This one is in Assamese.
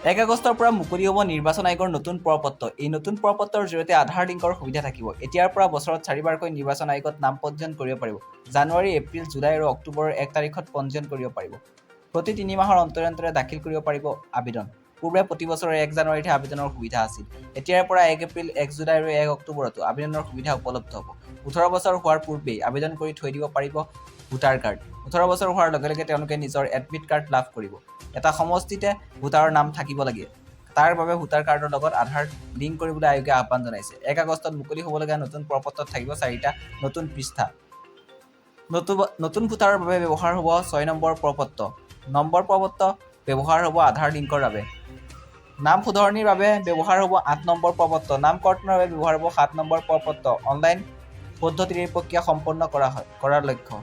1 আগষ্টৰ পৰা মুকলি হ'ব নিৰ্বাচন আয়োগৰ নতুন প্ৰপত্ৰ। এই নতুন প্ৰপত্ৰৰ জৰিয়তে আধাৰ লিংকৰ সুবিধা থাকিব। এতিয়াৰ পৰা বছৰত চাৰিবাৰকৈ নিৰ্বাচন আয়োগত নাম পঞ্জীয়ন কৰিব পাৰিব। জানুৱাৰী, এপ্ৰিল, জুলাই আৰু অক্টোবৰৰ 1 তাৰিখত পঞ্জীয়ন কৰিব পাৰিব। প্ৰতি 3 মাহৰ অন্তৰে অন্তৰে দাখিল কৰিব পাৰিব আবেদন। পূৰ্বে প্ৰতি বছৰৰ 1 জানুৱাৰীতহে আবেদনৰ সুবিধা আছিল। এতিয়াৰ পৰা 1 এপ্ৰিল, 1 জুলাই আৰু 1 অক্টোবৰতো আবেদনৰ সুবিধা উপলব্ধ হ'ব। 18 বছৰ হোৱাৰ পূৰ্বেই আবেদন কৰি থৈ দিব পাৰিব ভোটাৰ কাৰ্ড। 18 বছৰ হোৱাৰ লগে লগে তেওঁলোকে নিজৰ এডমিট কাৰ্ড লাভ কৰিব। এটা সমষ্টিতে ভোটাৰৰ নাম থাকিব লাগে। তাৰ বাবে ভোটাৰ কাৰ্ডৰ লগত আধাৰ লিংক কৰিবলৈ আয়োগে আহ্বান জনাইছে। 1 আগষ্টত মুকলি হ'বলগীয়া নতুন প্ৰপত্ৰত থাকিব চাৰিটা নতুন পৃষ্ঠা। নতুন ভোটাৰৰ বাবে ব্যৱহাৰ হ'ব 6 নম্বৰ প্ৰপত্ৰ। নম্বৰ প্ৰপত্ৰ ব্যৱহাৰ হ'ব আধাৰ লিংকৰ বাবে। নাম শুধৰণিৰ বাবে ব্যৱহাৰ হ'ব 8 নম্বৰ প্ৰপত্ৰ। নাম কৰ্তনৰ বাবে ব্যৱহাৰ হ'ব 7 নম্বৰ প্ৰপত্ৰ। অনলাইন পদ্ধতিৰে এই প্ৰক্ৰিয়া সম্পন্ন কৰা হয় কৰাৰ লক্ষ্য।